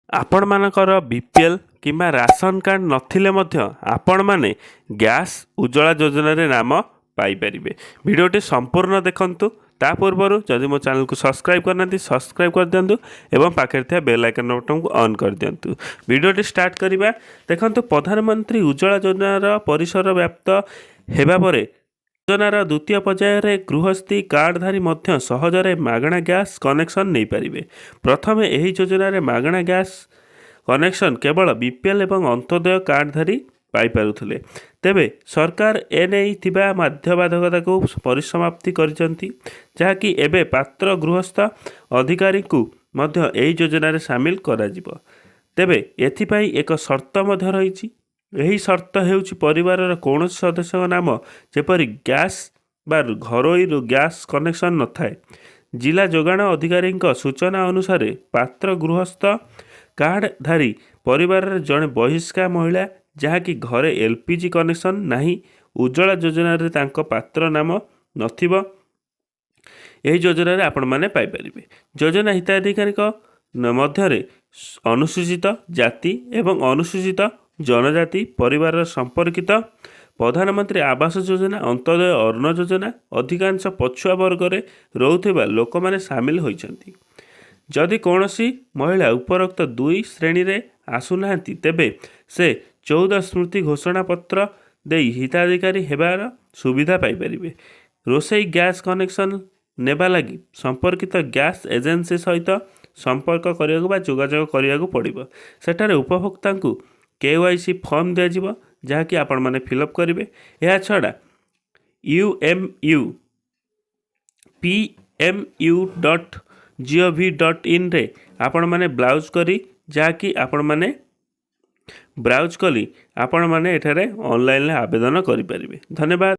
ଆପଣମାନଙ୍କର ବିପିଏଲ୍ କିମ୍ବା ration card ନଥିଲେ ମଧ୍ୟ ଆପଣମାନେ ଗ୍ୟାସ୍ ଉଜ୍ଜଳା ଯୋଜନାରେ ନାମ ପାଇପାରିବେ। ଭିଡ଼ିଓଟି ସମ୍ପୂର୍ଣ୍ଣ ଦେଖନ୍ତୁ। ତା ପୂର୍ବରୁ ଯଦି ମୋ ଚ୍ୟାନେଲକୁ ସବସ୍କ୍ରାଇବ୍ କରିନାହାନ୍ତି, ସବସ୍କ୍ରାଇବ୍ କରିଦିଅନ୍ତୁ ଏବଂ ପାଖରେ ଥିବା ବେଲ୍ ଆଇକନ୍ ବଟନ୍କୁ ଅନ୍ କରିଦିଅନ୍ତୁ। ଭିଡ଼ିଓଟି ଷ୍ଟାର୍ଟ କରିବା। ଦେଖନ୍ତୁ, ପ୍ରଧାନମନ୍ତ୍ରୀ ଉଜ୍ଜଳା ଯୋଜନାର ପରିସର ବ୍ୟାପ୍ତ ହେବା ପରେ ଯୋଜନାର ଦ୍ୱିତୀୟ ପର୍ଯ୍ୟାୟରେ ଗୃହସ୍ଥୀ କାର୍ଡ଼ଧାରୀ ମଧ୍ୟ ସହଜରେ ମାଗଣା ଗ୍ୟାସ୍ କନେକ୍ସନ୍ ନେଇପାରିବେ। ପ୍ରଥମେ ଏହି ଯୋଜନାରେ ମାଗଣା ଗ୍ୟାସ୍ କନେକ୍ସନ୍ କେବଳ ବିପିଏଲ୍ ଏବଂ ଅନ୍ତ୍ୟୋଦୟ କାର୍ଡ଼ଧାରୀ ପାଇପାରୁଥିଲେ। ତେବେ ସରକାର ଏନେଇ ଥିବା ବାଧ୍ୟବାଧକତାକୁ ପରିସମାପ୍ତି କରିଛନ୍ତି, ଯାହାକି ଏବେ ପାତ୍ର ଗୃହସ୍ଥ ଅଧିକାରୀଙ୍କୁ ମଧ୍ୟ ଏହି ଯୋଜନାରେ ସାମିଲ କରାଯିବ। ତେବେ ଏଥିପାଇଁ ଏକ ସର୍ତ୍ତ ମଧ୍ୟ ରହିଛି। ଏହି ସର୍ତ୍ତ ହେଉଛି, ପରିବାରର କୌଣସି ସଦସ୍ୟଙ୍କ ନାମ ଯେପରି ଗ୍ୟାସ୍ ବା ଘରୋଇ ଗ୍ୟାସ୍ କନେକ୍ସନ୍ ନଥାଏ। ଜିଲ୍ଲା ଯୋଗାଣ ଅଧିକାରୀଙ୍କ ସୂଚନା ଅନୁସାରେ, ପାତ୍ର ଗୃହସ୍ଥ କାର୍ଡ଼ଧାରୀ ପରିବାରରେ ଜଣେ ବୟସ୍କା ମହିଳା, ଯାହାକି ଘରେ ଏଲ୍ପିଜି କନେକ୍ସନ୍ ନାହିଁ, ଉଜ୍ଜଳା ଯୋଜନାରେ ତାଙ୍କ ପାତ୍ର ନାମ ନଥିବ, ଏହି ଯୋଜନାରେ ଆପଣମାନେ ପାଇପାରିବେ। ଯୋଜନା ହିତାଧିକାରୀଙ୍କ ମଧ୍ୟରେ ଅନୁସୂଚିତ ଜାତି ଏବଂ ଅନୁସୂଚିତ ଜନଜାତି ପରିବାରର ସମ୍ପର୍କିତ, ପ୍ରଧାନମନ୍ତ୍ରୀ ଆବାସ ଯୋଜନା, ଅନ୍ତ୍ୟୋଦୟ ଅନ୍ନ ଯୋଜନା, ଅଧିକାଂଶ ପଛୁଆ ବର୍ଗରେ ରହୁଥିବା ଲୋକମାନେ ସାମିଲ ହୋଇଛନ୍ତି। ଯଦି କୌଣସି ମହିଳା ଉପରୋକ୍ତ ଦୁଇ ଶ୍ରେଣୀରେ ଆସୁନାହାନ୍ତି, ତେବେ ସେ 14 ସ୍ମୃତି ଘୋଷଣାପତ୍ର ଦେଇ ହିତାଧିକାରୀ ହେବାର ସୁବିଧା ପାଇପାରିବେ। ରୋଷେଇ ଗ୍ୟାସ୍ କନେକ୍ସନ୍ ନେବା ଲାଗି ସମ୍ପର୍କିତ ଗ୍ୟାସ୍ ଏଜେନ୍ସି ସହିତ ସମ୍ପର୍କ କରିବାକୁ ବା ଯୋଗାଯୋଗ କରିବାକୁ ପଡ଼ିବ। ସେଠାରେ ଉପଭୋକ୍ତାଙ୍କୁ କେୱାଇସି ଫର୍ମ ଦିଆଯିବ, ଯାହାକି ଆପଣମାନେ ଫିଲ୍ଅପ୍ କରିବେ। ଏହାଛଡ଼ା UMUPMU.gov.inରେ ଆପଣମାନେ ବ୍ରାଉଜ୍ କରି, ଯାହାକି ଆପଣମାନେ ବ୍ରାଉଜ୍ କରି ଆପଣମାନେ ଏଠାରେ ଅନଲାଇନରେ ଆବେଦନ କରିପାରିବେ। ଧନ୍ୟବାଦ।